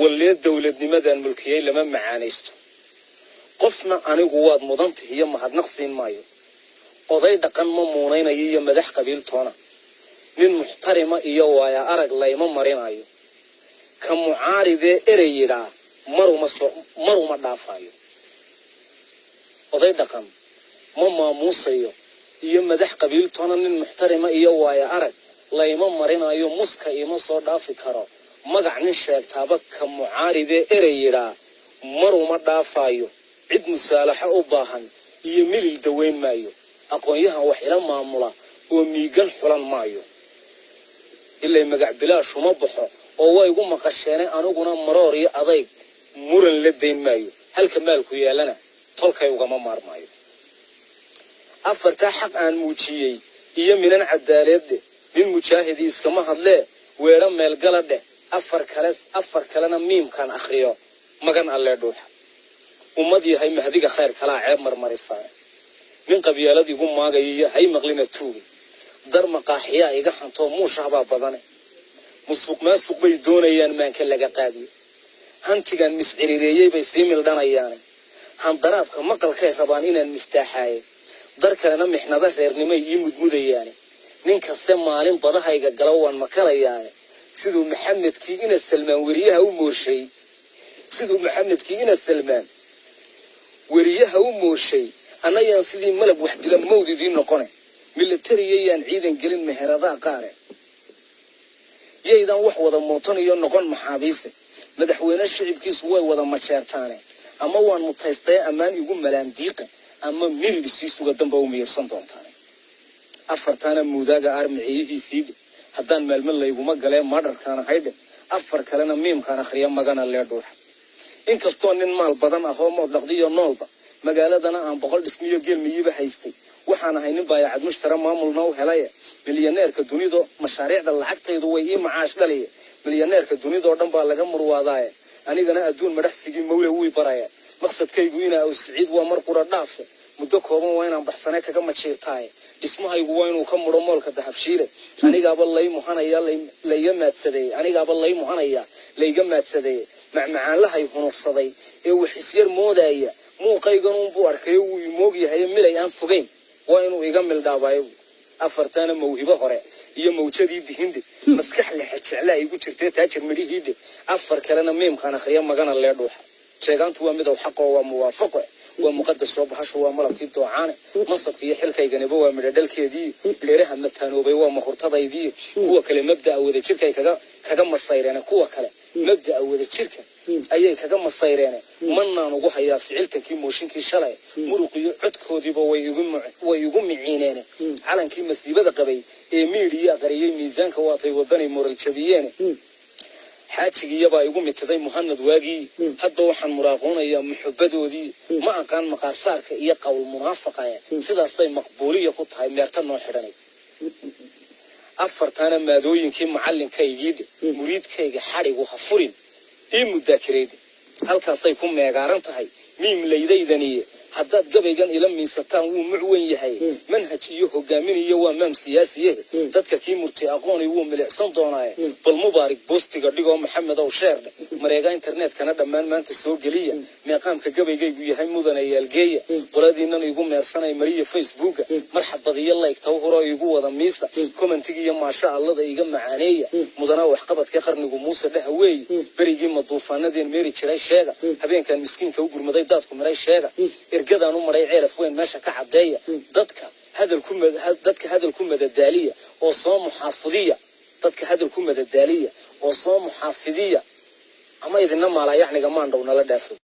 Wallee dowladnimadan mulkiyey lama macaanaysto. Qofna anigu waad mudantahi iyo mahadnaq siin maayo. Oday dhaqan ma muunaynayo iyo madax qabiiltoona. Nin muxtarima iyo waaya arag layma marinayo. Ka mucaaridee erey yidhaa maruma soo maruma dhaafayo. Oday dhaqan ma maamuusayo iyo madax qabiiltoona. Nin muxtarima iyo waaya arag layma marinayo. Muska ima soo dhaafi karo magac nin sheegtaaba. Ka mucaaridee erey yidhaa maruma dhaafayo. Cid musaalaxo u baahan iyo milil daweyn maayo. Aqoon-yahan wax ila maamula oo miigan xulan maayo. Ilay magac bilaashuma baxo oo way igu maqasheene. Aniguna maroor iyo adayg muran la dayn maayo. Halka maalku yaallana tolkay ugama maarmaayo. Afartaa xaq aan muujiyey iyo minan cadaaleed dheh. Nin mujaahidii iskama hadlee, weedho meelgala dheh. Afar kale, afar kalena miimkaan akhriyo magan allee dhuuxa. Ummad yahay mahdiga khayr kalaa ceeb marmarisaa. Nin qabyaalad igu maagaya iyo hay maqlina tuugi. Dar maqaaxiyaa iga xantoo muushahbaa badane. Musuq maasuq bay doonayaan maanka laga qaadiyo. Hantigan misciriireeyey bay sii mildhanayaane. Handaraabka maqalkay rabaan inaan miftaaxaaye. Dar kalena mixnado reernimay ii mudmudayaane. Nin kaste maalin badahayga gala waan makalayaane. Siduu Maxamedkii ina Salmaan weriyaha u moorshay, siduu Maxamedkii ina Salmaan weriyaha u mooshay, annayaan sidii malab wax dila mawd idiin noqone. Milatariyayaan ciidan gelin meheradaha qaare. Yaydan wax wada mootanayo noqon maxaabiise. Madaxweyne shicibkiisu way wada majeertaane. Ama waan mutaystay ammaan igu malaandiiqa, ama mirir sii suga damba u miyirsan doontaane. Afartaana muudaaga aarmiciyihiisiidhe. Haddaan maalmo layguma galee madharkaana haydhe. Afar kalena miimkaan akhriya magana lee dhuuxa. Inkastoo nin maal badan ahoo mood dhaqdiyo noolba, magaaladana aan 100 dhismiyo geelmiyiba haystay, waxaan ahay nin baayacad mushtara maamulna u helaye. Milyaneerka dunido mashaariicda lacagtaydu way ii macaash dhaliye. Milyaneerka dunidoo dhan baa laga murwaadaaye. Anigana adduun madhaxsigii mawle wii baraya. Maqsadkaygu inaa aw siciid waa mar qura dhaafe. Muddo kooban waa inaan baxsane kaga majiirtaaye. Dhismahaygu waa inuu ka mudho moolka Dahabshiile. Anigaaba lay muhanaya layga maadsadeeye. Anigaaba lay muhanaya layga maadsadeeye. Macmacaanlahay hunuqsaday ee wax isyar moodaya muuqaygan unbuu arkayo, wuu imoog yahay. Milay aan fogayn waa inuu iga mildhaabaayo. Afartaana mawhibo hore iyo mawjadii dihinde. Maskax lexe jeclaa igu jirtee taajir midhihiidhe. Afar kalena miimkaan akhriya magana lee dhuuxa. Sheegaantu waa midow xaqoo waa muwaafaqo, waa muqadas oo bahashu waa malabkii doocaane. Mansabka iyo xilkayganiba waa midho dhalkeedii. Reeraha mataanoobay waa mahurtadaydii. Kuwa kale mabda'a wadajirkay kaga masayreene. Kuwa kale mabda'a wadajirka ayay kaga masayreene. Manaan ugu hayaa ficiltankii mooshinkii shalay. Muruqiyo codkoodiiba way igu miciineene. Calankii masiibada qabay ee miidiya qariyey miisaanka waatay wadanay moral jabiyeene. Xaajigiyabaa igu mitiday muhanad waagii. Hadba waxaan muraaqoonayaa muxubadoodii. Ma aqaan maqaarsaarka iyo qowl munaafaqa. Sidaasay maqbuuliya ku tahay meerta noo xidhanay. Afartaana maadooyinkii macallinkaygiidhe. Muriidkayga xadhigu ha furin ii mudaakireydhe. Halkaasay ku meegaaran tahay miim laydaydaniye. Haddaad gabaygan ila miisataan wuu mucwen yahay. Manhaj iyo hogaamin iyo waa maam siyaasiyehe. Dadka kii murti aqooni wuu milicsan doonaaye. Bal mubaarig boostiga dhigoo Maxamed ow sheerdhe. Mareega internetkana dhammaan maanta soo geliya. Meeqaamka gabaygaygu yahay mudana yaalgeeya. Qoladiinan igu meersanay mariya Facebooka. Marxabad iyo laygta huro igu wada miisa. Commentiga iyo maasha allada iga macaaneeya. Mudana waxqabadka qarnigu Muuse dhaha weeye. Berigii maduufaanadeen meeri jiray sheega. Habeenkan miskiinka u gurmaday daadku miray sheega. Ergadaan u maray Ceelaf Weyn meesha ka caddeeya. Dadka hadal ku madadaaliya oo soo muxaafidiya. Dadka hadal ku madadaaliya oo soo muxaafidiya, ama idina maalaa yacniga maandhow nala dhaafo.